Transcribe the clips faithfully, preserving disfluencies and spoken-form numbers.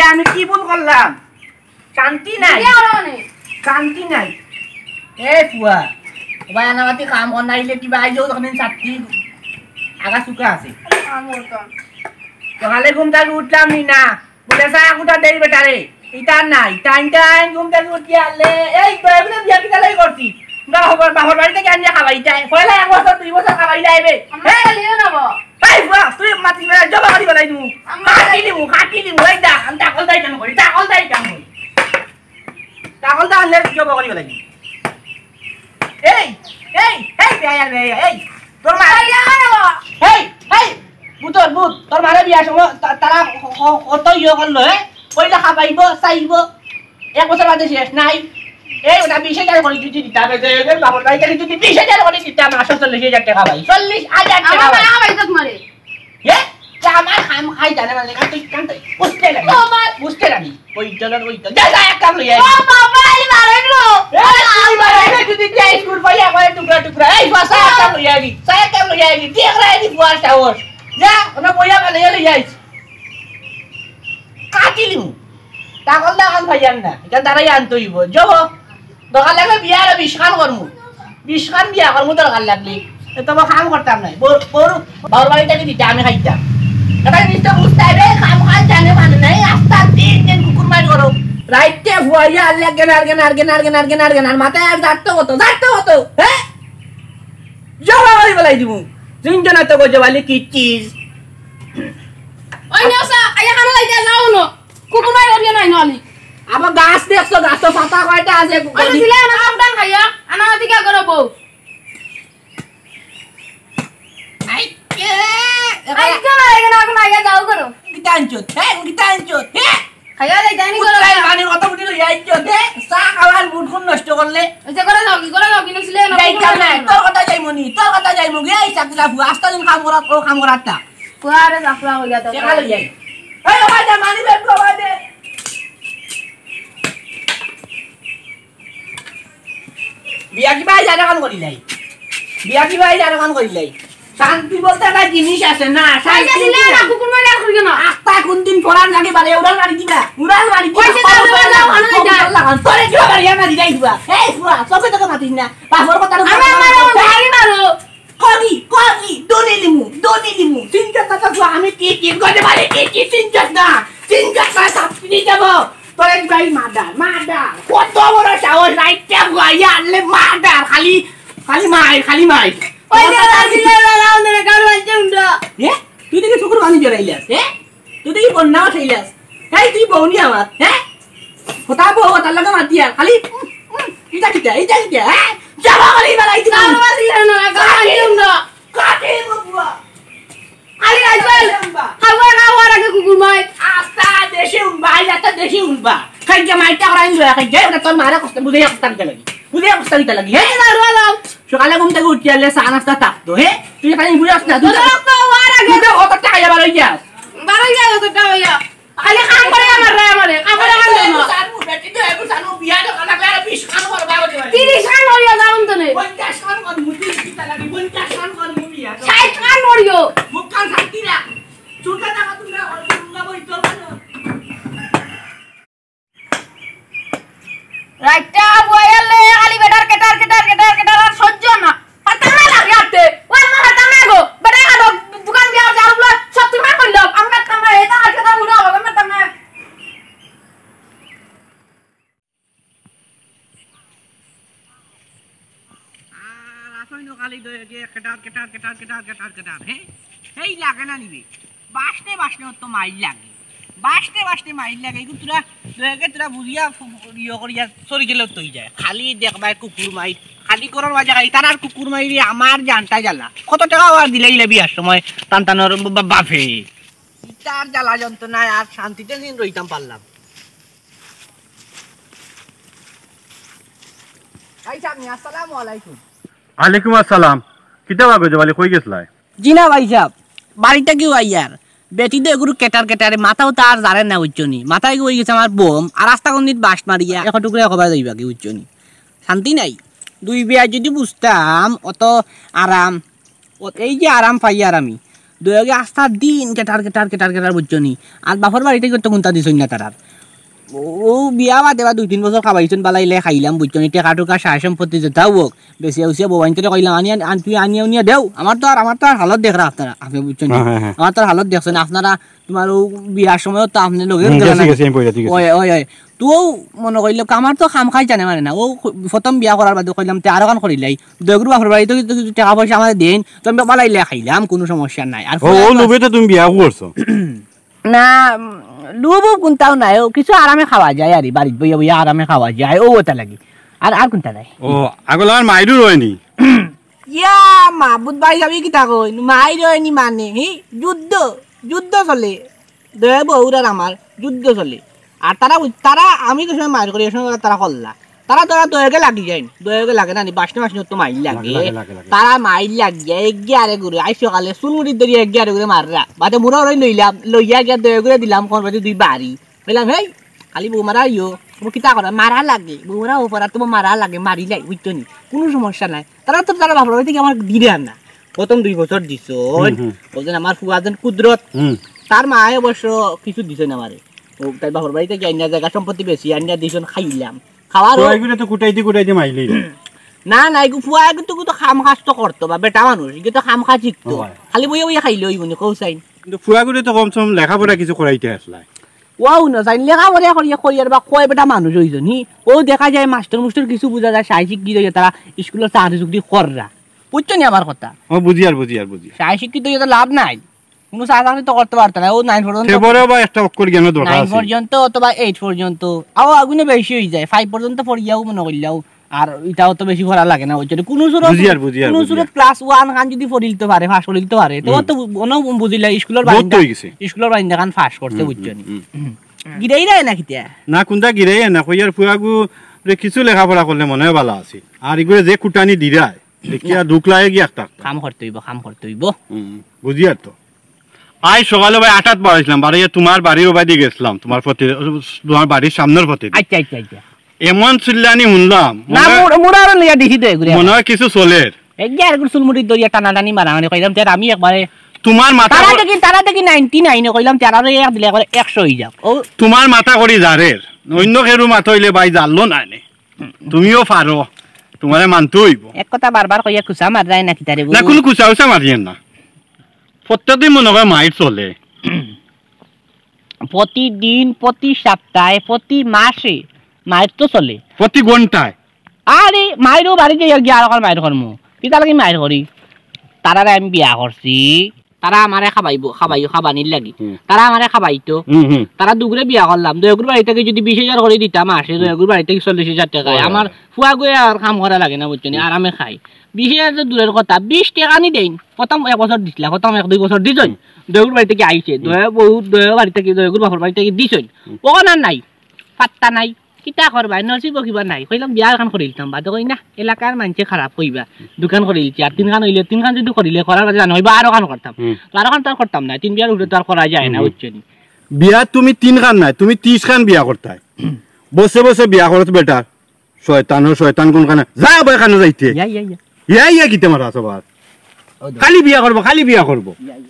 তা আমি কি ভুল করলাম? শান্তি নাই। বিয়া করো নে। শান্তি নাই। এ ফুয়া, ও ভাই, আনামাতি কাম কর না, আইলে কিবা আইলেও তখন শান্তি আগা চুকা আছে। কাম করতাম। সকালে ঘুম থাকি উঠলাম নি না, বলে চা কুটা দেই বেটারে, ইতা নাই, টাইম টাইম ঘুম থাকি উঠিয়া আলে, এই তো এগুলো বিয়া কিতা লাগি করছি? না, বাবার, বাবার বাড়ি থাকি আনিয়া খাওয়াই যায়, পয়লা এক বছর, দুই বছর খাওয়াই যাইবে। আমরা হ্যাঁ? খালি না বা। এই ফুয়া, তুই মাতিস না, জবা করি বেলাই দিমু। আমরা কাটি দিমু, কাটি দিমু, এই দা, আমি তাকল দাই কেন করি, তাকল দাই কেন করি? তাকল দা আনলে জবা করি বেলাই দিমু। এই, এই, এই, বেয়া, বেয়া, এই, তোর মা, এই, এই, ভূতর ভূত, তোর মারে বিয়ার সময় তা-, তারা ক-, ক-, কত ইয়ে করলো, হ্যাঁ? কইলে খাবাইবো, চাইবো, এক বছর বাদে শেষ নাই। এই ওটা বিশ হাজার করে যদি দিতাম, এই যে, এই যে বাবার বাড়ি থেকে যদি বিশ হাজার করে দিতাম, আসো চল্লিশ হাজার টাকা পাই, চল্লিশ হাজার টাকা আমার পাই। মা খাবাইতো তোমারে। এ? তা আমার খাম খাই জানে মানে, কান তুই, কান তুই, বুঝতে লাগে। ও মা। বুঝতে লাগে। ওই চলো, ওই চলো। যা, যা, এক কাম লইয়া আয়। ও বাবা, এই মারে গো। এ, তুই মারে গো, যদি যাই স্কুল পাই, আমার টুকরা, টুকরা। এই, বাসা, এক কাম লইয়া আয়। চা এক কাম লইয়া আয়। দিয়ে করে আয়, ফুয়ার সাহস। যা, ওনা বইয়া বানাইয়া লইয়া আইস। কাটিলিমু। তাকল দা কান ভাইয়ার না। এখান তারাই আনতে হইব। জব। দরকার লাগলে বিয়া আরো বিশ খান করমু। বিশ খান বিয়া করমু দরকার লাগলে। এ তো কাম করতাম নাই। বড়, বড়, বাবার বাড়ি থাকি দিতে আমি খাইতাম। এটা জিনিসটা বুঝতে হবে, কাম কাজ জানে মানে নাই, আস্তা দিন দিন কুকুর মার করো। রাইতে ফুয়াইয়া আর লাগে না, আর লাগে না, আর লাগে না, আর লাগে না, আর লাগে না, আর লাগে না, আর মাথায় আর জারতো কত, জারতো কত, হ্যাঁ? জবা করি বেলাই দিমু। তিনজনা তো গজে বালি কি চিজ। ওই নেওসা, আইয়া খানা লাইতে যাও না। কুকুর মাই ওরিয়া নাই নলি। আবার গাছ দেখছো, গাছ তো পাতা কয়টা আছে, আচ্ছা, কুকুর দিলে না, সাবধান খাইয়া, আনা দিকে করো বউ। I K? আই কে মারে গেল, এখন আইয়া যাও করো। গীতাঞ্জত, হ্যাঁ, গীতাঞ্জত, হ্যাঁ। খাইয়া যাই, জানি করো। কুত্তায় পানির কথা উঠি লইয়া আইছো, দে, চা খাওয়ার মুড কোন নষ্ট করলে। ওই যে করে যাও, কি করে যাও, কিনে ছিলে না, যাই কুকুর কাম নাই, মাই। তোর কথা যাইমু নি, তোর কথা যাইমু গি, এই চাকলা ফুয়া, আস্তা দিন কাম করাত, ও কাম করাত তা। ফুয়া রে, চাকলা হইয়া তো। দেখা লইয়া আই। এই, ও ভাই, দে, মানি ব্যাগ, ও ভাই, দে। বিয়া কিবা আইজ আরো কান করিলাই। বিয়া কিবা আইজ আরো কান করিলাই। শান্তি বলতে একটা জিনিস আছে না, শান্তি আইজ দিলে না। না, কুকুর মারি আর করিও না। আস্তা কোন দিন পড়ার লাগে বারে উড়াল মারি দিবা, উড়াল মারি দিবা। ওই যে যাও, যাও, যাও, যাও, যাও। তোরে কিবা বাড়িয়া মারি যাই দিবা। এই ফুয়া, চোখে চোখে মাতিস না। বাপর কথা আমি আমার ভাই মারো। কগি, কগি, দনি লিমু, দনি লিমু। চিন্তা কথা তো আমি কি কি করে বাড়ি কি কি চিন্তা না। চিন্তা করে সাপ কিনে যাবো। তোরে ভাই মার্ডার, মার্ডার। কত বড় সাহস, রাইটটা বুয়াইয়া আনলে মার্ডার। খালি, খালি মাই, খালি মাই। ওই যে রাজি লাগা, রাউন্ড রে, কারো আনছে উন্ডা। এ? তুই দেখি চকুর পানি জড়াইলাস, এ? তুই দেখি বন্যা উঠাইলাস। এই তুই বউনি আমার, হ্যাঁ? কথা বউ, তার লগে মাতিয়া। খালি, উম, উম, ইটা কিতা, ইটা কিতা, হ্যাঁ? জবা করি বেলাই দিমু। কারো আনছে না, কারো আনছে উন্ডা। কাকে বুয়া? আরে আইজকাল খাওয়া খাওয়ার আগে কুকুর মাই। আস্তা দেশে উনবা, আই আস্তা দেশে উনবা। খাই গিয়া মাইটা করাই নিবা, খাই গিয়া ওটা তোর মারা কষ্ট বুঝে কষ্ট দিতে লাগি। বুঝে কষ্ট দিতে লাগি, হে? এই দাও, দাও, দাও। সকালে ঘুম থেকে উঠিয়া আলে চা নাস্তা থাকতো, হে? তুই খালি বুঝাস না, তুই তো তো তো ওর আগে তুই তো অত টাকা যাবার হইয়া। বারো গেল তো টাকা হইয়া। খালি কাম করে আমার রায় আমারে, কাম করে আমার জন্য। এগু জানু, বেটি তো এগু জানু, বিয়া তো কানা করে বিশ খান করে বারো দিবা। তিরিশ খান হইয়া যাউন তো নে। পঞ্চাশ খান কর মুদি দিতা লাগি, পঞ্চাশ খান কর মুদি আর। ষাট খান মরিও। মুখ কান শান্তি রাখ। চুলকা টাকা তুমরা, তুমরা বই তো না। রাইটটা বইয়ালে খালি বেটার কেটার, কেটার, কেটার, কেটার আর সহ্য না। পারতাম না লাগে আতে। ওই আমার পারতাম না গো। বেটা গেল দোকান দিয়া যা বলে সত্যি মা কইল। আমি পারতাম না, এটা আর কেটার উড়া হবে, আমি পারতাম না। আর আসইন খালি দয়ে গিয়ে কেটার, কেটার, কেটার, কেটার, কেটার, কেটার, হ্যাঁ? এই লাগে না নিবে। বাসতে বাসতে অত মাইর লাগে। বাসতে বাসতে মাইর লাগে। এগু তোরা, দয়ে গিয়ে তোরা বুঝিয়া ফু-, ফু-, ইয়ে করিয়া সরি গেলেও তৈ যায়। খালি দেখবায় কুকুর মাইর। খালি করার বাজা খাই। তার আর কুকুর মাইরে আমার জানটা জ্বালা। কত টাকা আর দিলে ইলে বিয়ার সময় টান টানোর বা-, বাফে। ইতার জ্বালা যন্ত্রণায় আর শান্তিতে দিন রইতাম পারলাম। ভাই সাহেব নি, আসসালামু আলাইকুম। আলাইকুম আসসালাম। কিতা বা গজব আলী, কই গেছলায়? জি না ভাই সাহেব, বাড়িত থাকিউ আইয়ার। বেটি তো এগুরু কেটার কেটারে, মাথাও তার জারে না, বুঝছো নি? মাথায় গিয়া গেছে আমার বোম, আর রাস্তা কোনদিন বাস মারিয়া, এক টুকরা খবর যাইবা কি, বুঝছো নি? শান্তি নাই। দুই বিয়া যদি বুঝতাম, অত আরাম। ও, এই যে আরাম পাইয়ার আমি, দুইওগু আস্তা দিন কেটার কেটার কেটার কেটার, বুঝছো নি? আর বাপর বাড়িত গিয়া তো কুন্তা দিছইন না তারার। অউ বিয়া বাদে বা দুই তিন বছর খাবাইছইন, বালা ইলা খাইলাম, বুঝছো নি? টেকা টুকা, সয় সম্পত্তি যেতাউ অউক, বেচিয়া উচিয়া বউয়াইন্তরে কইলাম, "আনিয়া, আন-, তুই আনিয়া উনিয়া দেও।" আমার তো আর, আমার তো আর হালত দেখরা আপনারা, আপনে বুঝছো নি? হ্যাঁ, হ্যাঁ, হ্যাঁ। আমার তো আর হালত দেখছইন আপনারা, তুমার অউ বিয়ার সময় তো আপনে লগে হুম, গেলা গেছি, না। গেছি, আমি পয়সা ঠিক আছে। ওই, ওই, ওই। তো অউ মনো করিলাম, আমার তো কাম কাজ জানে মানে না। অউ প্রথম বিয়া করার বাদে কইলাম, "তে আরোখান করিলাই। দুইওগুর বাপর বাড়িত তো কিছু টেকা পয়সা আমারে দেইন, তো আমি বালা ইলা খাইলাম, কুনু সমস্যা নাই।" আর ও, ও লোভে তো তুমি বিয়া করছো। না, উম, লোভ অউ কুন্তাও নাই, অউ কিছু আরামে খাওয়া যায় আর, বাড়িত বইয়া বইয়া আরামে খাওয়া যায়, অউ ওটা লাগি। আর, আর কুন্তা নাই। ও, আগলা আমার মাইরও রয়নি। ইয়া, মাবুদ ভাই, আমি কিতা কইন? মাইর রয়নি মানে, হি? যুদ্ধ, যুদ্ধ চলে। দুইও বউর আর আমার যুদ্ধ চলে। আর তারা, তারা, আমি যে সময় মাইর করি, এ সময় তারা করলা। তারা ধরা দুইওগুয়ে লাগি যাইন, দুইওগুয়ে লাগে না নি, বাসনে বাসনে তো মাইর লাগে। লাগে, লাগে, লাগে। তারা মাইর লাগিয়া এগিয়ে আরেগুরে, আইজ সকালে চুল মুঠিত ধরিয়া এগিয়ে আরেগুরে মাররা। বাদে মুরা ওরাই লইলাম, লইয়া গিয়া দুইওগুরে দিলাম, কোন বাদে দুই বাড়ি। কইলাম, "হেই, খালি বউ মারা ইয়ো, তুমি কিতা করো? মারা লাগে, বউ মারা ওপরা, তোমার মারা লাগে, মারিলাই, বুঝছো নি? কুনু সমস্যা নাই।" তারা তো তারা বাপর বাড়ি থাকি আমার দিরা না। প্রথম দুই বছর দিছইন, হুম, হুম। বুঝছইন, আমার ফুয়া যেন কুদরত, হুম। তার মায়ে অবশ্য কিছু দিছইন আমারে। ও তাই বাপর বাড়ি থাকি আনিয়া জাগা সম্পত্তি বেচি আনিয়া দিছইন, খাইলাম। খাওয়ার ও ফুয়াগুরে তো কুটাইতে কুটাইতে মাইলেই। না, না, এগু ফুয়াগু তো, তো কাম কাজ তো করতো বা বেটা মানুষ, এগু তো কাম কাজ শিখতো। ও ভাই। খালি বইয়া বইয়া খাইলে অইবো নি, কও চাইন। কিন্তু ফুয়াগুরে তো কমসে কম লেখাপড়া কিছু করাইতে আসলা। অউ না চাইন, লেখাপড়া করিয়া করিয়ার বা কয় বেটা মানুষ অইছইন, হি? অউ দেখা যায় মাস্টার মুস্টার কিছু বুঝা যায়, সয় শিক্ষিত অইয়া তারা স্কুলো চাকরি চুকরি কররা। বুঝছো নি আমার কথা? ও, বুঝিয়ার, বুঝিয়ার, বুঝিয়ার। সয় শিক্ষিত অইয়া তো লাভ নাই। কুনু চা-, চাকরি তো করতে পারতা না, অউ নাইন পর্যন্ত। তে বড় বা একটা অক্ষর জ্ঞানও দরকার নাইন আছে। পর্যন্ত অথবা এইট পর্যন্ত, আও আগুনে বেশি অইযায়, ফাইভ পর্যন্ত পড়িয়াও মনো করিলাও, আর ইটাও তো বেশি পড়া লাগে না, বুঝছো? কুনু সুরত, বুঝিয়ার, বুঝিয়ার, কুনু সুরত বুঝিয়ার। ক্লাস ওয়ান খান যুদি পড়িলতে পারে, পাস করিলতে পারে, তে হুম। তো অনো বুঝিলা, স্কুলর বহুত বারিন্দা, অইগেছে। স্কুলর বারিন্দা খান পাস করছে, হুম, বুঝছো নি? হুম, হুম। হুম। গিরাইরা না কিতা? না, কুনটা গিরাইয়া না, কইয়ার ফুয়াগুরে কিছু লেখাপড়া করলে মনে অয় ভালা আছে। আর ইগুরে যে কুটানি দিরায়, দেখিয়া দুখ লাগে গিয়া একটা একটা। কাম করতে অইবো, কাম করতে অইবো। হুম, বুঝিয়ার তো। আইজ সকালে ভাই আটাত বাড়াইছিলাম, বাড়াইয়া তুমার বাড়ির ওবায়দি গেছিলাম, তুমার প্রতি-, তুমার বাড়ির সামনর পথে। আচ্ছা, আচ্ছা, আচ্ছা। এমন চিল্লানি হুনলাম, না, মনে হয়, মুড়-, মুড়ারও লইয়া দিছি তো এগুরে। মনে হয় কিছু চলের। এই যে আরেকগুর চুল মুঠিত ধরিয়া টানাটানি মারামারি কইলাম, তে আমি একবারে তুমার মাথা তারা কর- দেখি, তারা দেখি নাইনটি নাইনে কইলাম, তে আরো এক দিলে একবারে একশো অইযাউক। ও। তুমার মাথা করি জারের, অইন্য কেউর মাথা অইলে ভাই জারলো নায় নে। তুমিও পারো, তুমারে মানতে অইবো। এক কথা বারবার কইয়া কুচা মাররায় না কিতা রে না, বউ? কুনু কুচা উচা মারিয়ার না। প্রত্যেকদিন মনো কয় মাইর চলে। প্রতিদিন, প্রতি সপ্তাহে, প্রতি মাসে মাইর তো চলে। প্রতি ঘন্টায়। আরে, মাইরও বাড়িত যাইয়া গিয়া আরোখান মাইর করমু। কিতার লাগি মাইর করি? তারারে আমি বিয়া করছি, তারা আমারে খাবাইবো, খাবাইও, খাবানির লাগি। হুম। তারা আমারে খাবাইতো। হুম, হুম। তারা দুগুরে বিয়া করলাম, দুইগুর বাড়ি থাকি যুদি বিশ হাজার করি দিতাম মাসে, হুম। দুইগুর বাড়ি থাকি চল্লিশ হাজার টেকা, ওই, আমার ওই। ফুয়াগুয়ে আর কাম করা লাগে না, বুঝছো নি? হুম। আরামে খাই। বিশ হাজার তো দূরর কথা, বিশ টেকা নি দেইন। প্রথম এক বছর দিছলা, প্রথম এক দুই বছর দিছইন। হুম। দুইগুর বাড়ি থাকি আইছে, হুম। দুই বউ, দুই বাড়ি থাকি, দুইগুর বাপর বাড়ি থাকি দিছইন। হুম। অখন আর নাই, পাত্তা নাই। কিতা করবায়, নসিবো কিবা নাই। কইলাম, "বিয়া এখান করিলিতাম।" বাদে কই, "না, এলাকার মানষে খারাপ কইবা। দুইখান করিলিছি, আর তিনখান অইলে, তিনখান যুদি করিলে, করার বাদে জানো, অইবা আরোখান করতাম।" হুম। তো আরোখান তো আর করতাম না, তিন বিয়ার উপরে তো আর করা যায় না, হুম। বুঝছো নি? বিয়া তুমি তিনখান নায়, তুমি তিরিশখান বিয়া করতায়। বসে বসে বিয়া করত বেটা। শয়তান ও শয়তান কুনখানে। যা বা এখানো যাইতে। ইয়া, ইয়া, ইয়া। ইয়া, ইয়া, কিতা মাতরা সবার? ও দে। খালি বিয়া করবো, খালি বিয়া করবো। ইয়া, ইয়া।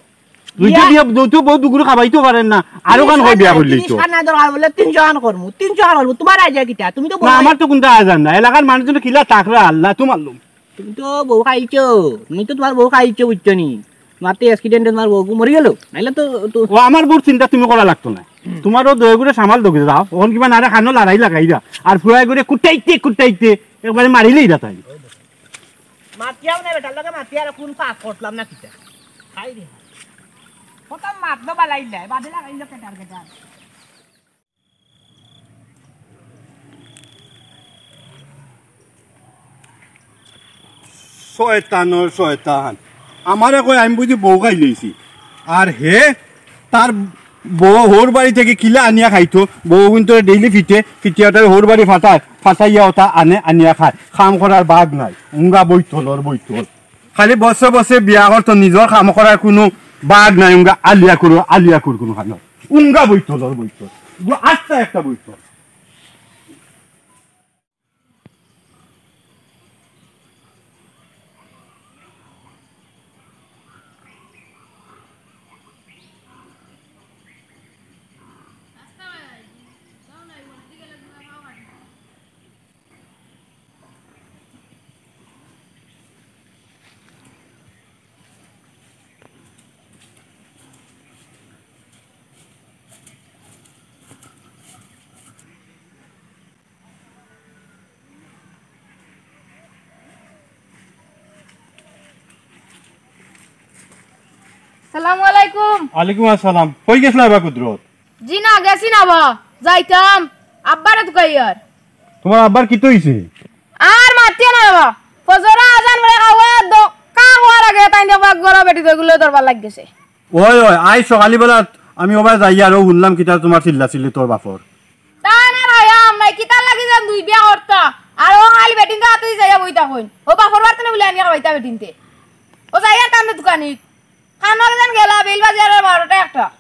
দুইটা বিয়া, দুইটা বউ দুগুরে খাবাইতো পারের না। আরোখান কয় বিয়া করলি তো। তিরিশখান না দরকার বলে তিনশোখান করমু, তিনশোখান করমু। তুমার idea কিতা? তুমি তো না, বউ আমার তো কুনতা আয় যায় না। এলাকার মানুষজন কিলা তাকরা আল্লাহ, তুমার লোক। তুমি তো বউ খাইছো, তুমি তো তুমার বউ খাইছো, বুঝছো নি? তুমার তো accident এ তুমার বউ মরি গেল, নাইলে তো, তো ও আমার বউর চিন্তা তুমি করা লাগতো না। তুমার ও দুইগুরে সামাল দোগে যাও, অখন কিবা নারে খানো লড়াই লাগাইরা, আর ফুয়াগুরে কুটাইতে কুটাইতে একবারে মারিলাইরা তাই। মাতিয়াও না বেটার লগে, মাতিয়া আর কুন পাপ করলাম না কিতা? খাই রে। কত মাতলো বালাইলাই, বাদে লাগাইলো কেটার কেটার। শয়তানর শয়তান। আমারে কয় আমি বুঝি বউ খাইলাইছি। আর হে তার বউ হউর বাড়ি থাকি কিলা আনিয়া খাইতো, বউ কিন্তু daily ফিটে, ফিটিয়া তার হউর বাড়ি ফাটায়, ফাটাইয়া ওটা আনে, আনিয়া খায়। কাম করার বাগ নাই, উঙ্গা বৈতলর বৈতল। খালি বসে বসে বিয়া করতো, নিজর কাম করার কুনু বাগ নাই, উঙ্গা আলিয়া করো, আলিয়া কর কুনু কাম নাই। উঙ্গা বৈতলর বৈতল। উঙ্গা আস্তা একটা বৈতল। সালামু আলাইকুম। ওয়ালাইকুম আসসালাম। কই গেছলা বা কুদরত? জি না, গেছি না বা, যাইতাম। আব্বারে তুকাইয়ার। তুমার আব্বার কিতা অইছে? আর মাতিও না বা। ফজরর আজান পড়ে খাওয়া দক্কা হওয়ার আগে তাইন দেখবা ঘরো বেটি দুইগুলো দরবার লাগি গেছে। ওই, ওই, আইজ সকালবেলা আমি ওবায় যাইয়ার অউ হুনলাম কিতা তুমার চিল্লা চিল্লি তোর বাপর। তান আর হায়া নাই, কিতার লাগি যেন দুই বিয়া করতা। আর অউ খালি বেটিন্তর আতো যাইয়া বই থাকইন। অউ বাপর বাড়ি থনে বুলে আনিয়া খাওয়াইতা বেটিন্তে। অউ যাইয়ার তান দোকানিত। কামো যেন গেলা, বেইল বাজিয়ার বারোটা একটা।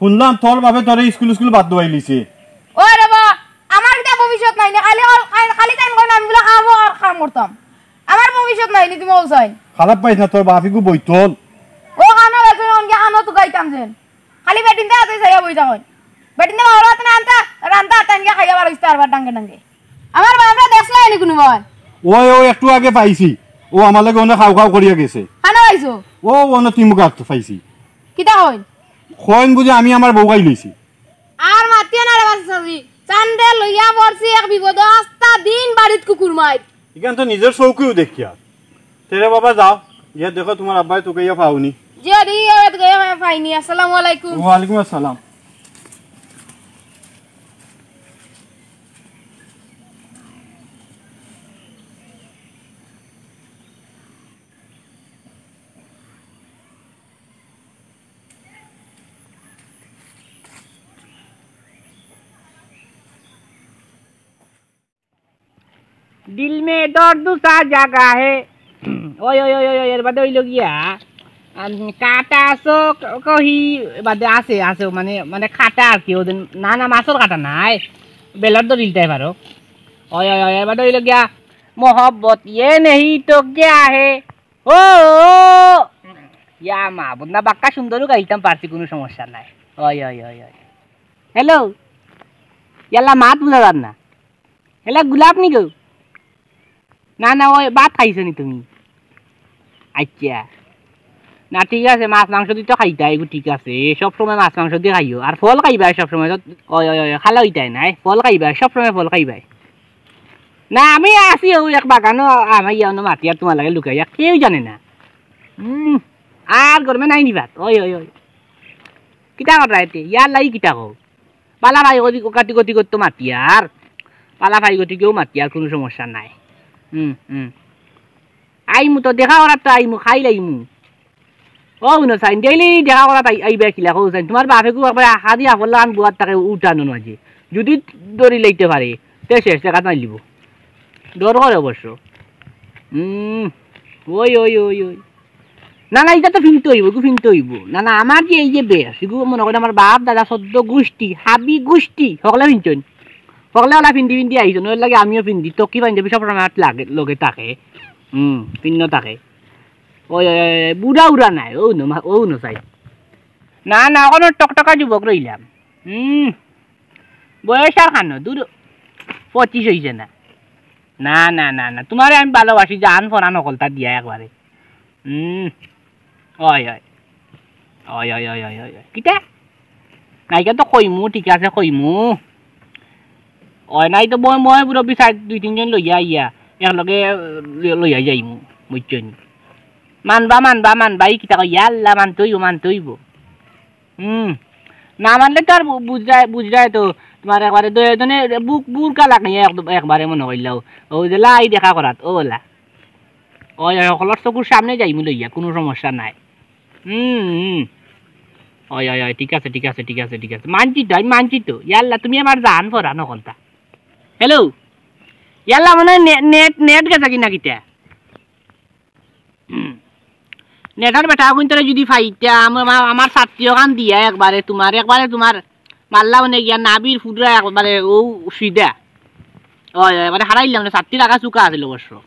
হুনলাম তোর বাপে তোরে ইস্কুল ইস্কুল বাদ দেওয়াইলিছে। ওই রে বা, আমার কিতা ভবিষ্যৎ নাই নি? খালি, খালি, খালি তাইন কইন আমি বুলে খামো আর কাম করতাম। আমার ভবিষ্যৎ নাই নি, তুমি অউ চাইন। খারাপ পাইস না, তোর বাপ ইগু বইতল। অউ কানো গেছে, অনকে কানো তুকাইতাম যেন। খালি বেটিন্তর আতো যাইয়া বই থাকইন। বেটিন্তে বারো আতো না আনতা, রান্তা আনতা আনকে খাইয়া বারইছতা আরবার ডাঙ্গে ডাঙ্গে। আমার বাপরে দেখছলায় নি কুনুবায়? ওই, ওই একটু আগে পাইছি। অউ আমার লগে অনো খাও খাও করিয়া গেছে। কানো পাইছো? অউ অনো তিমুক আতো পাইছি। কিতা কইন? কইন বুঝি আমি আমার বউ খাইলিছি। আর মাতিও না রে বা চাচি। চান্দে লইয়া পড়ছি এক বিপদো, আস্তা দিন বাড়িত কুকুর মাইর। ইখান তো নিজর চউখেউ দেখিয়ার। তে রে বাবা যাও, গিয়া দেখো তুমার আব্বায় তুকাইয়া পাওনি। জি, জি, ওই তো গিয়া পাইনি। আসসালামু আলাইকুম। ওয়ালাইকুম আসসালাম। দিল মে দর্দ সা জাগা হে। ওই, ওই, ওই, ওই, ওই, এর বাদে অইলো গিয়া, আম, কাটা সো ক-, কহি বাদে আছে, আছে, মানে, মানে কাটা আর কি, অউ যে, না, না, মাছর কাটা নায়, বেলর দড়িলটাই পারো। ওই, ওই, ওই, এর বাদে অইলো গিয়া, মোহব্বত ইয়ে নেহি তো ক্যা হে? ও, ও, ইয়া মাবুদ, না, বাক্কা সুন্দরও গাইতাম পারছি, কুনু সমস্যা নাই। ওই, ওই, ওই, ওই। হ্যালো, ইয়াল্লা মাত বুঝা যার না। হ্যালো, গোলাপ নি গো? না, না, ওই ভাত খাইছো নি তুমি? আচ্ছা। না, ঠিক আছে, মাছ মাংস দি তো খাইতায়, ইগু ঠিক আছে। সব সময় মাছ মাংস দি খাইও। আর ফল খাইবায় সব সময়, তো ওই, ওই, ওই, খালা অইতায় নায়, ফল খাইবায়, সব সময় ফল খাইবায়। না, আমি আছি অউ এক বাগানো, আমার ইয়া অনো মাতিয়ার তুমার লগে লুকাইয়া, কেউ জানে না। উম, আর গরমে নাই নি ভাত। ওই, ওই, ওই। কিতা কররা এতে? ইয়াল্লা, ই কিতা কও? পালা ভাই গতি, গতি, গতি করতো মাতিয়ার। পালা ভাই গতি কেউ মাতিয়ার, কুনু সমস্যা নাই। হুম, হুম। আইমু তো, দেখা করাত তো আইমু, খাইল আইমু। ও হুনো চাইন, ডেইলি দেখা করাত আই-, আইবায় কিলা, কও চাইন। তুমার বাপে কু একবারে হাদি আফল লাখান বুয়ার তাকে উঠানো নাজে। যুদি ধরি লইতে পারে, তে শেষ, দেখা মারিলিবো। ডর করে অবশ্য। হুম, ওই, ওই, ওই, ওই। না, না, ইটা তো ফিনতে অইবো, ইগু ফিনতে অইবো। না, না, আমার যে এই যে বেশ, ইগু মনো করইন আমার বাপ, দাদা, সদ্য গুষ্টি, হাবি গুষ্টি, হকলে ফিনছইন। হকলে অলা ফিন্দি ফিন্দি আইছইন, অর লাগি আমিও ফিন্দি, তো কি পাঞ্জাবি সব সময় আমার লাগে, লগে থাকে। হুম, ফিন্ন থাকে। ওই, ওই, ওই, ওই, বুড়া উড়া নাই, ও নো, মা-, ও নো চাই। না, না, অখনো টকটকা যুবক রইলাম। হুম, বয়স আর কানো, দূর, পঁচিশ অইছে না। না, না, না, না, তুমারে আমি ভালোবাসি, জান পরান হকলতা দিয়া একবারে। হুম, ওই, ওই। ওই, ওই, ওই, ওই, ওই, ওই। কিতা? নায়িকা তো কইমু, ঠিক আছে, কইমু। ওই, নাই তো মই, মই মুরব্বি সাইড দুই তিনজন লইয়া আইয়া, একলগে, আহ, লইয়া যাইমু, বুঝছো নি? মানবা, মানবা, মানবা, ই কিতা কই, ইয়াল্লা, মানতে অইবো, মানতে অইবো। হুম। না মানলে তো আর বু-, বুঝরায়, বুঝরায় তো, তুমার একবারে দুইজনে বুক, বুরকা লাগাইয়া একদম, একবারে মনো করিলাও। অউ যে লাই দেখা করাত, অউ অলা। ওই, ওই, হকলর চকুর সামনে যাইমু লইয়া, কুনু সমস্যা নাই। হুম, হুম। ওই, ওই, ওই, ঠিক আছে, ঠিক আছে, ঠিক আছে, ঠিক আছে। মানছি তো, আমি মানছি তো। ইয়াল্লা, তুমি আমার জান পরান হকলতা। হ্যালো? ইয়াল্লা, মনে হয় নে-, নেট, নেট গেছে কি না কিতা? নেটর বেটা অগুইন্তরে যুদি পাইতাম, আমা-, আমার ছাত্রী অখান দিয়া একবারে তুমার, একবারে তুমার মাল্লা অনে গিয়া নাবির ফুটরা একবারে অউ সিধা। ওই, ওই, একবারে হারাইলাম না, ছাত্রীর আগা চুকা আছিল অবশ্য।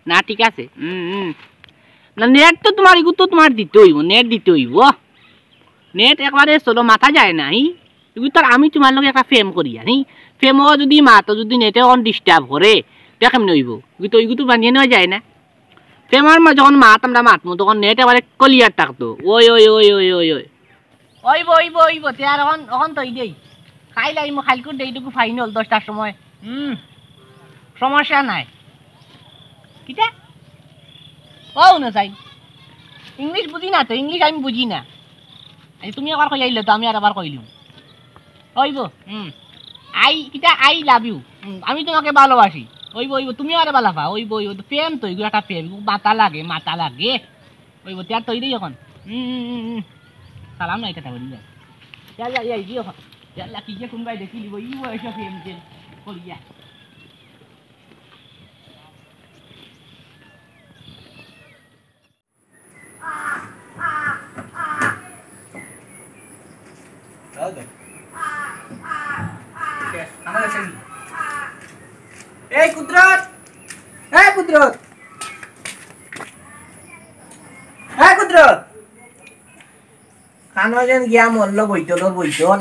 না, ঠিক আছে। হুম, হুম। না, নেট তো তুমার, ইগু তো তুমার দিতে অইবো, নেট দিতে অইবো। নেট একবারে চলো, মাতা যায় না, হি? ইগু তো আর আমি তুমার লগে একটা প্রেম করিয়ার, হি? প্রেমও যুদি মাতো, যুদি নেটে অখন disturb করে, তে কেমনে অইবো? ইগু তো, ইগু তো বানিয়ে নেওয়া যায় না। প্রেমর মাঝে যখন মাত আমরা মাতমু, তখন নেট একবারে clear থাকতো। ওই, ওই, ওই। অইবো, অইবো, অইবো। তে আর অখন, অখন থই দেই। খাইল আইমু, খাইলকুর দেইটুকু final দশটার সময়। হুম, সমস্যা নাই। কিতা? অউ না চাই। ইংলিশ বুঝি না তো, ইংলিশ আমি বুঝি না। আচ্ছা, তুমি একবার কইয়া আইলে তো আমি আর একবার কইলিমু। অইবো, হুম। আই, কিতা, I love you। হুম, আমি তোমাকে ভালোবাসি। অইবো, অইবো, তুমিও আরে ভালা পাও। অইবো, অইবো, তো প্রেম তো, ইগু একটা প্রেম। ইগু মাতা লাগে, মাতা লাগে। অইবো, তে আর তৈরি অখন। হুম, হুম, হুম, হুম। সালাম নাই কথা বলি যায়। ইয়া, ইয়া, ইয়া, ইগু অখন। ইয়া আল্লাহ, কি যে কোনবায় দেখিলিবো, ই বয়সে প্রেম যে করিয়া। এই কুদরত, এই কুদরত, এই কুদরত। খানো যেন গিয়া মরল বৈতলর বৈতল।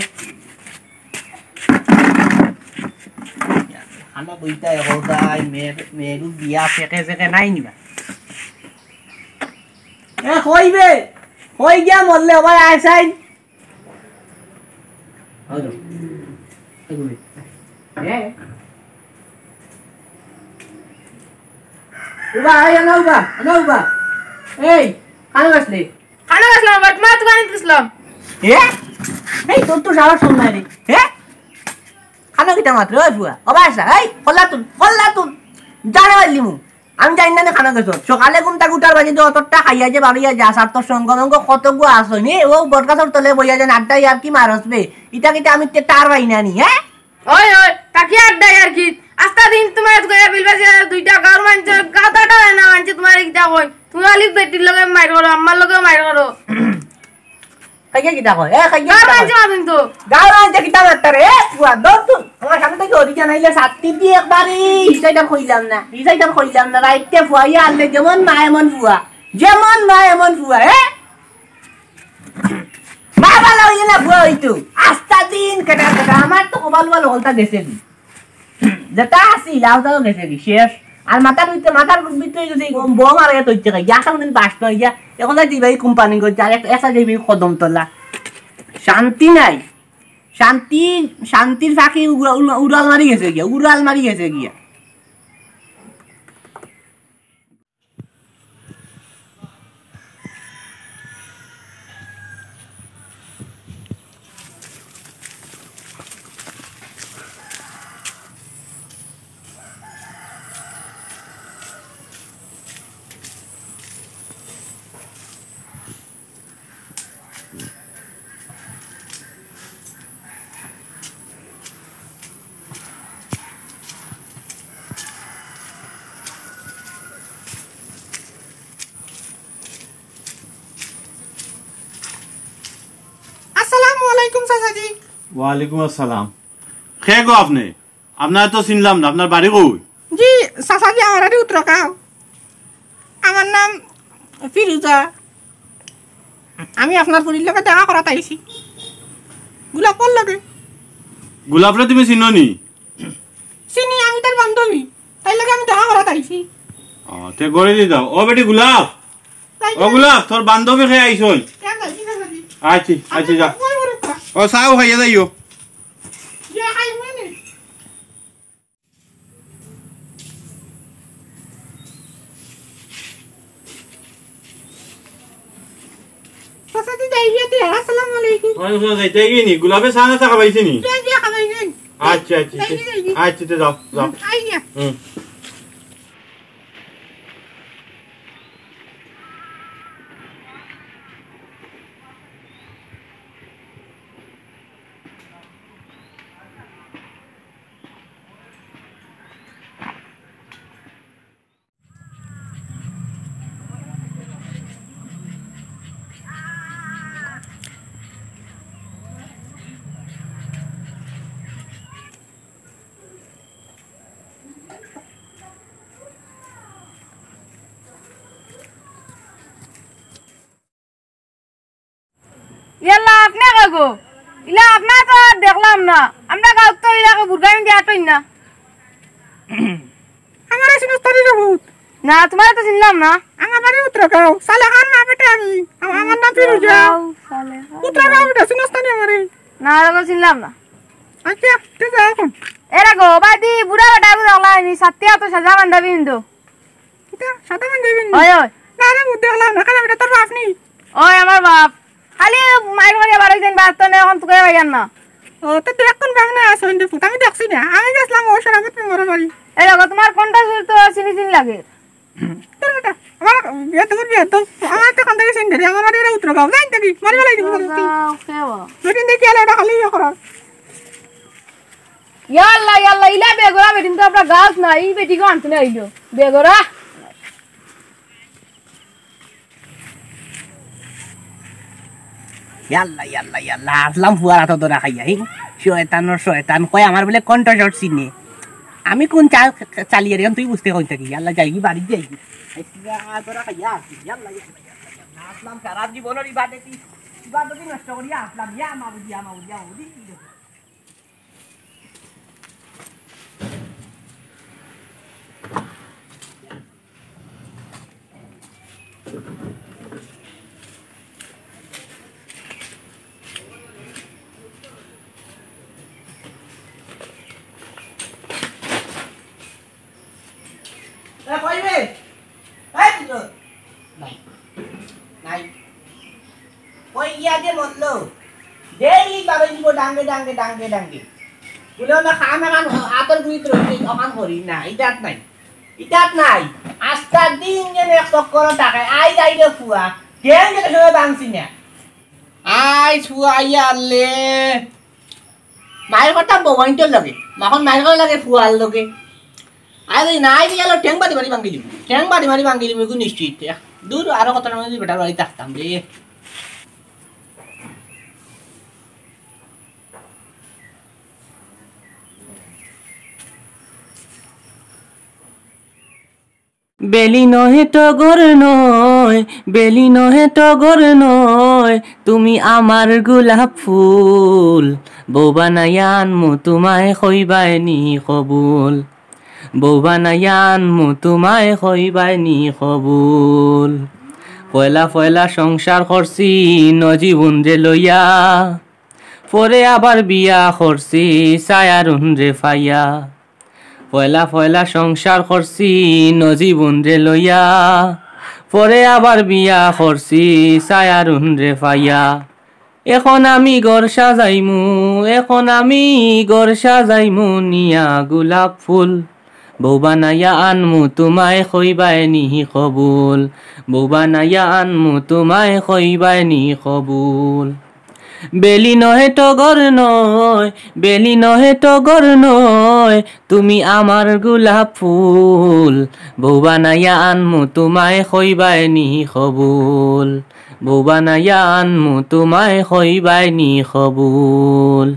খানো বইতা এগোদাই মেঘ, মেঘ দিয়া সেকে সেকে নাই নিবা। এ, কইবে? কই গিয়া মরলে ওবার আয় সাইন? হ্যালো। এ। উবা, এই, আনো উবা, আনো উবা। এই, খানো আসলে? খানো গেছিলাম, আবার তোমার দোকানে গেছিলাম। এ? এই, তোর তো সাহস কম নাই রে। এ? খানো কিতা মাত্র, ওই ফুয়া? ও বাসা, এই, কল্লা তুল, কল্লা তুল। জানে মারলিমু। আমি জানি না নে খানো গেছো। সকালে ঘুম থাকি উঠার বাদে তো অতটা খাইয়া যে বারইয়া যা, আর তোর সঙ্গ মঙ্গ কত গু আসো নি? ও বটগাছর তলে বইয়া যেন আড্ডা ইয়ার কি মারস বে? ইটা কিতা আমি তে তার পাই না নি, হ্যাঁ? ওই, ওই, তাকি আড্ডা ইয়ার কি? আস্তা দিন তোমার এত করে বিল বাজিয়া দুইটা গাঁর মানষে, গাঁত আটা হয় না মানষে তোমার কিতা কই? তুমি খালি বেটির লগে মাইর করো, আম্মার লগে মাইর করো। খাইয়া কিতা কয়? এ, খাইয়া গাঁর কিতা মানষে কয়? মারুন তো। গাঁর মানষে কিতা মারতা রে? এ, ফুয়া, দৌড় তুই। আমার সামনে থাকি ওদিকে নাইলে শাস্তি দি একবারে। ই সাইডার কইলাম না, ই সাইডার কইলাম না। রাইতে ফুয়াইয়া আনলে যেমন মা এমন ফুয়া, যেমন মা এমন ফুয়া, এ? মা বালা অইলে না ফুয়া অইতো। আস্তা দিন কেটা কেটা। আমার তো কপাল বালা হলতা গেছে কি? যেটা আছিল, আওতাও গেছে কি? শেষ। আর মাথার ভিতরে, মাথার ভিতরে যদি বোম, বোম আর এত ইচ্ছে খাই, যা কোনদিন বাস নয়, যা। এখন যাই দিবাই কোম্পানি গো, যা, এক, এক সাইডে দিবাই কদম তলা। শান্তি নাই। শান্তি, শান্তির ফাঁকি উড়া-, উড়া-, উড়াল মারি গেছে গিয়া, উড়াল মারি গেছে গিয়া। আসসালামু আলাইকুম চাচাজি। ওয়ালাইকুম আসসালাম। কে গো আপনে? আপনারে তো চিনলাম না, আপনার বাড়ি কই? জি, চাচাজি, আমার বাড়ি উত্তরগাঁও। আমার নাম ফিরুজা। আমি আপনার ফুরির লগে দেখা করাত আইছি। গোলাপর লগে। গোলাপরে তুমি চিনো নি? চিনি, আমি তার বান্ধবী। তাইর লগে আমি দেখা করাত আইছি। ও, তে গড়ে দি যাও। ও বেটি গোলাপ। তাই ও গোলাপ, তোর বান্ধবী খেয়ে আইসই। কেন যাইছি, কেন যাইছি? আচ্ছা, আচ্ছা, যা। ওই ওরে খা। ও, চাও খাইয়া যাইও। ইয়া, খাই মানে। চাচাজি, যাই গিয়া দিয়া, আসসালামু আলাইকুম। ওয়ালাইকুম আসসালাম, যাইতে গিয়ে নি? গোলাপে চা নাস্তা খাবাইছে নি? দিয়া, দিয়া খাবাইছেন। আচ্ছা, আচ্ছা, যাই আচ্ছা। গিয়া, যাই গিয়া। আচ্ছা, আচ্ছা, যাও, যাও। আই গিয়া। হুম। ইয়াল্লা, আপনে কে গো? ইলা আপনারে তো আর দেখলাম না। আমরা গাঁওত তো ইলাকে বুরগা পিন্দি আটইন না। আমারে চিনস তো নি রে ভূত? না, তোমারে তো চিনলাম না। আমার বাড়ি উত্তরগাঁও। সালেহার মা বেটা আমি। আম-, আমার নাম ফিরুজা। উত্তরগাঁও, সালেহার মা। উত্তরগাঁও বেটা, চিনস তো নি আমারে? না, ওরকম চিনলাম না। আচ্ছা, তুই যা এখন। এরা গো, বাদি বুড়া বেটা আমি দেখলাম নি, সাতিয়া তো সাদা পাঞ্জাবি পিন্দো। কিতা? সাদা পাঞ্জাবি পিন্দো? ওই, ওই। না রে ভূত, দেখলাম না, কেনে বেটা, তোর বাপ নি? ওই আমার বাপ। খালি মাইর করিয়া বাড়ি দিন, বাদ তো নেই, এখন তোকে ভাইয়ার না। ও, তো তুই এখন বাংলা আছো, হিন্দু পুত, আমি দেখছি না। আমি গেছিলাম ও সারামত মেমোর বাড়ি। এই দেখো, তোমার কোনটা তো চিনি চিনি লাগে? তোর বেটা, আমার বিয়ে তো করবি, তো আমার তো কান্দা গেছে, আমার বাড়ি ওরা উত্তর গাও, জানি তো কি, মারি বেলাই দিব। ও, গাও, কে বা? দুই দিন দেখি আলো, ওটা খালি ইয়ে করার। ইয়াল্লা, ইয়াল্লা, ইলা বেগরা বেটিন তো আমরা গাছ না, এই বেটি গো আনতে না আইলো। বেগরা। ইয়াল্লা, ইয়াল্লা, ইয়াল্লা, আসলাম ফুয়ার আতো ধরা খাইয়া, হি? শয়তানর শয়তান, কয় আমার বুলে কণ্ঠস্বর চিনে। আমি কোন চাল চালিয়ে রে, তুই বুঝতে কই থাকি? ইয়াল্লা, যাইগি, বাড়ি যাইগি। ধরা খাইয়া আসি, ইয়াল্লা, ইয়াল্লা, ইয়াল্লা, ইয়াল্লা। আসলাম সারা জীবনর ইবাদতি, ইবাদতি নষ্ট করিয়া আসলাম। ইয়া মাবুদ, ইয়া মাবুদ, ইয়া মাবুদ, ই কি দেখো? এ, কই রে? এই তো। নাই। নাই। কই গিয়া যে মরলো? ডেইলি বারো দিব ডাঙ্গে, ডাঙ্গে, ডাঙ্গে, ডাঙ্গে। বুলে না খান খান আতর গুলি করে, অখান করি না, ইটাত নাই। ইটাত নাই। আস্তা দিন যেন এক চক্কর থাকে, আই যাই রে ফুয়া। কেন যেতে সময় বাংছি না? আই ফুয়া, আইয়া আল্লে। মায়ের কথা বউয়াইন্তর লগে, মাখন মায়ের কথা লাগে ফুয়ার লগে। আরে না, আই গেল ঠেং বাড়ি মারি ভাঙ্গি দিব, ঠেং বাড়ি মারি ভাঙ্গি দিব, এগুলো নিশ্চিত। দূর, আরো কত না বেটার বাড়ি থাকতাম রে। বেলি নহে টগর নয়, বেলি নহে টগর নয়, তুমি আমার গোলাপ ফুল। বউ বানাইয়া আনমু তোমায়, কইবায় নি কবুল। বউ বানাইয়া আনমু তোমায়, কইবায় নি কবুল। পয়লা পয়লা সংসার করছি নজীবনরে লইয়া, পরে আবার বিয়া করছি সায়ারুনরে পাইয়া। পয়লা পয়লা সংসার করছি নজীবনরে লইয়া, পরে আবার বিয়া করছি সায়ারুনরে পাইয়া। এখন আমি ঘর সাজাইমু, এখন আমি ঘর সাজাইমু নিয়া গোলাপ ফুল। বউ বানাইয়া আনমু তোমায়, কইবায় নি কবুল। বউ বানাইয়া আনমু তোমায়, কইবায় নি কবুল। বেলি নহে টগর নয়, বেলি নহে টগর নয়, তুমি আমার গোলাপ ফুল। বউ বানাইয়া আনমু তোমায়, কইবায় নি কবুল। বউ বানাইয়া আনমু তোমায়, কইবায় নি কবুল।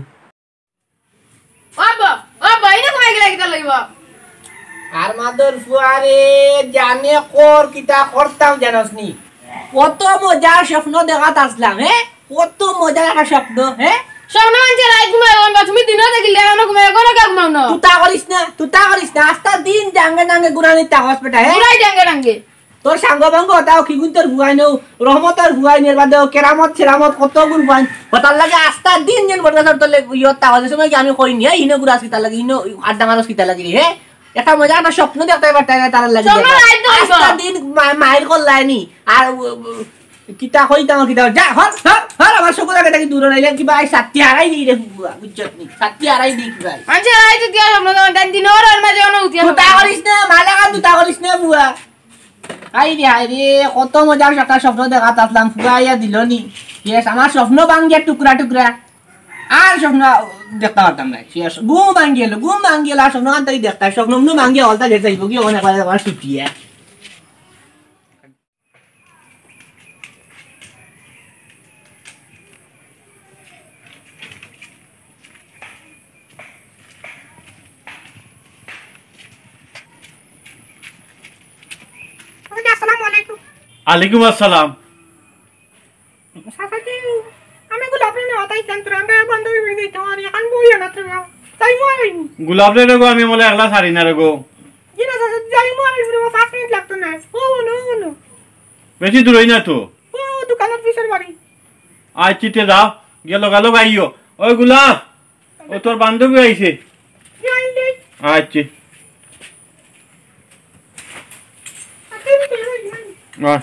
ও আব্বা, ও আব্বা, ইনো ঘুমাই গেলে কিতা লইব? আর মাদর ফুয়ারে জানে কর কিতা করতাম জানস নি? কত মজার স্বপ্ন দেখাত আসলাম, হে? কত মজার একটা স্বপ্ন, হে? স্বপ্ন মানষে রাইত ঘুমায়, অখন বা তুমি দিনো দেখিলে, অখন ঘুমায়, অখন কে ঘুমাও না? তুতা করিস না, তুতা করিস না, আস্তা দিন ডাঙ্গে ডাঙ্গে গুরানি তাকস বেটা, হে? গুরাই ডাঙ্গে ডাঙ্গে। তোর সাঙ্গ বাঙ্গ তাও কি গুণ তোর ফুয়াইন, রহমতর ফুয়াইন, এর বাদে কেরামত সেরামত কত গুণ ফুয়াইন। হতার লাগে আস্তা দিন যেন বড় তোর তলে ইয়ত তাও যে সময় কি আমি কই নিয়া ইনো গুরাস কিতা লাগি, ইনো আড্ডা মারস কিতা লাগি, হে? একটা মজা একটা স্বপ্ন দেখতে পারতায় না তার লাগি। স্বপ্ন নাই তো আস্তা হইব। দিন মা-, মাইর করলায়নি। আর উ, উ, কিতা কইতাম কিতা, যা, হর, হর, হর, আমার চকুর আগে থাকি দূর নাইলে কিবা আই সাত্তি হারাই দিই রে বুয়া, বুঝছত নি? সাত্তি হারাই দিই কিবা আই। আচ্ছা, আই তো দিয়া স্বপ্ন দেখো, তাই দিন ওর ওর মাঝে অনো উঠিয়া তুতা করিস না, মালা কান তুতা করিস না বুয়া। হায় রে, হায় রে, কত মজার একটা স্বপ্ন দেখাত আসলাম, ফুরাইয়া দিল নি। Yes, আমার স্বপ্ন ভাঙ্গিয়া টুকরা টুকরা। আর স্বপ্ন দেখতে পারতাম না। Yes, ঘুম ভাঙ্গি গেল, ঘুম ভাঙ্গি গেল, আর স্বপ্ন আনতে দেখতে, স্বপ্ন মনু ভাঙ্গি হলতা যেতে যাইব কি, ওখানে একবার, একবার ছুটিয়া। ওই যে, আসসালামু আলাইকুম। আলাইকুম আসসালাম। চাচাজি, আমি গোলাপরে নেওয়াত আইছলাম, তোরা আমরা বান্ধবী হয়ে যাইতাম, আর এখন বই আনাত রে বা। তাই বই। গোলাপরে রে গো, আমি মনে একলা ছাড়ি না রে গো। জি না চাচাজি, যাই মনে হয়, পাঁচ মিনিট লাগতো না। ও, ও, ও, ও। বেশি দূরই না তো। ও, দোকানের পিছের বাড়ি। আচ্ছা, তে যাও, গিয়া লগালগ আইও। ওই গোলাপ, ও তোর বান্ধবী আইছে। আইলে। আচ্ছা। আচ্ছা, আমি তো যাই, যাই। আহ।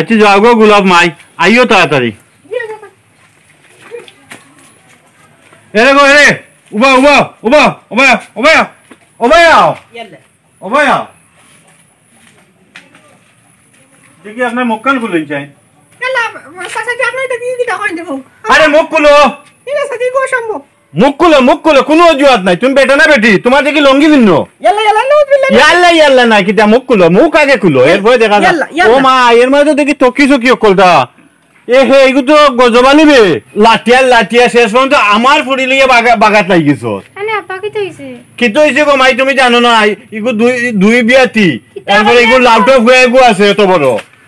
আচ্ছা, যাও গো গোলাপ মাই, আইও তাড়াতাড়ি। এরে গো, এরে, উবা, উবা, উবা, উবা, উবা, উবা, আও। ইয়াল্লা। উবা, আও। দেখি আপনার মুখখান খুলুন চাই। ইয়াল্লা, চাচা, কি আপনার এটা কি, কি তখন দেবো? আরে মুখ খুলো। ঠিক আছে, কি গো সম্ভব? মুখ খুলো, মুখ খুলো, কোনো অজুহাত নাই। তুমি বেটা না বেটি? তোমার দেখি লুঙ্গি ভিন্ন। ইয়াল্লা, ইয়াল্লা, নাউজুবিল্লাহ। ইয়াল্লা, ইয়াল্লা নাই, কিতা মুখ খুলো, মুখ আগে খুলো, এরপরে দেখা যাবে। ইয়াল্লা, ইয়াল্লা। ও মা, এর মাঝে তো দেখি তকি সকি অকলতা। এ হে, এগু তো গজব আলি বে। লাঠিয়া, লাঠিয়া, শেষ পর্যন্ত আমার ফুড়ি লইয়া বাগা-, বাগাত লাগি গেছো। আরে আব্বা, কিতা হইছে? কিতা হইছে গো মাই, তুমি জানো না? এগু দুই, দুই বিয়াতি। কিতা এরপরে এগু লাউটা ফুয়া এগু আছে এত বড়।